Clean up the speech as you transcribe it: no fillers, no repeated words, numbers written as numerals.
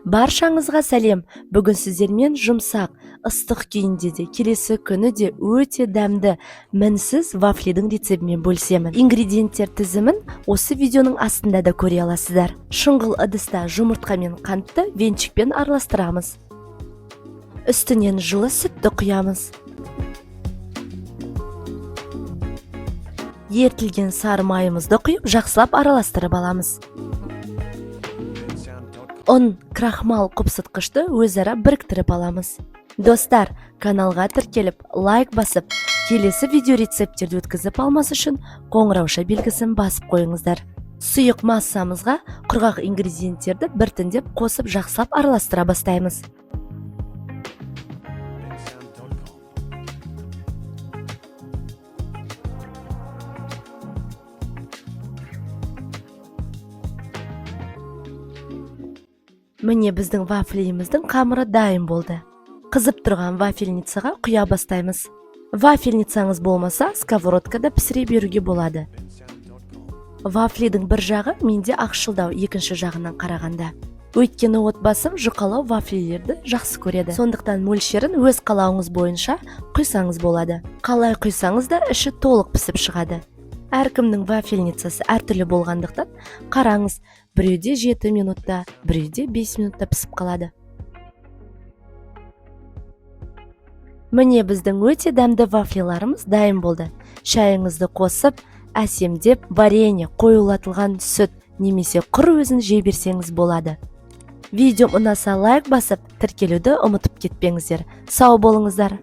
Баршаңызға сәлем. Бүгін сіздермен жұмсақ, ыстық күйінде де, келесі күні де өте дәмді мінсіз вафлидің рецептімен бөлісемін. Ингредиенттер тізімін осы видеоның астында да көре аласыздар. Шұңғыл ыдыста жұмыртқа мен қантты венчикпен араластырамыз. Үстінен жылы сүтті құямыз. Ерітілген сары майымызды құйып, жақсылап араластырып аламыз. Ұн, крахмал, құпсытқышты өзара біріктіріп аламыз. Достар, каналға тіркеліп, лайк басып, келесі видео рецепттерді өткізіп алмас үшін қоңырауша белгісін басып қойыңыздар. Сұйық массамызға құрғақ ингредиенттерді біртіндеп қосып, жақсылап араластыра бастаймыз. Міне, біздің вафлиіміздің қамыры дайын болды. Қызып тұрған вафельницаға құя бастаймыз. Вафельницаңыз болмаса, сковородкада пісіре беруге болады. Вафлидің бір жағы менде ақшылдау, екінші жағынан қарағанда. Өйткені отбасым жұқалау вафлилерді жақсы көреді. Сондықтан мөлшерін өз қалауыңыз бойынша құйсаңыз болады. Қалай құйсаңыз да, іші толық пісіп шығады. Әркімнің вафельницасы әртүрлі болғандықтан, қараңыз, біреуде 7 минутта, біреуде 5 минутта пісіп қалады. Міне, біздің өте дәмді вафлиларымыз дайын болды. Шайыңызды қосып, әсемдеп, варенье, қоюлатылған сүт немесе құр өзін жей берсеңіз болады. Видеом ұнаса, лайк басып, тіркелуді ұмытып кетпеңіздер. Сау болыңыздар.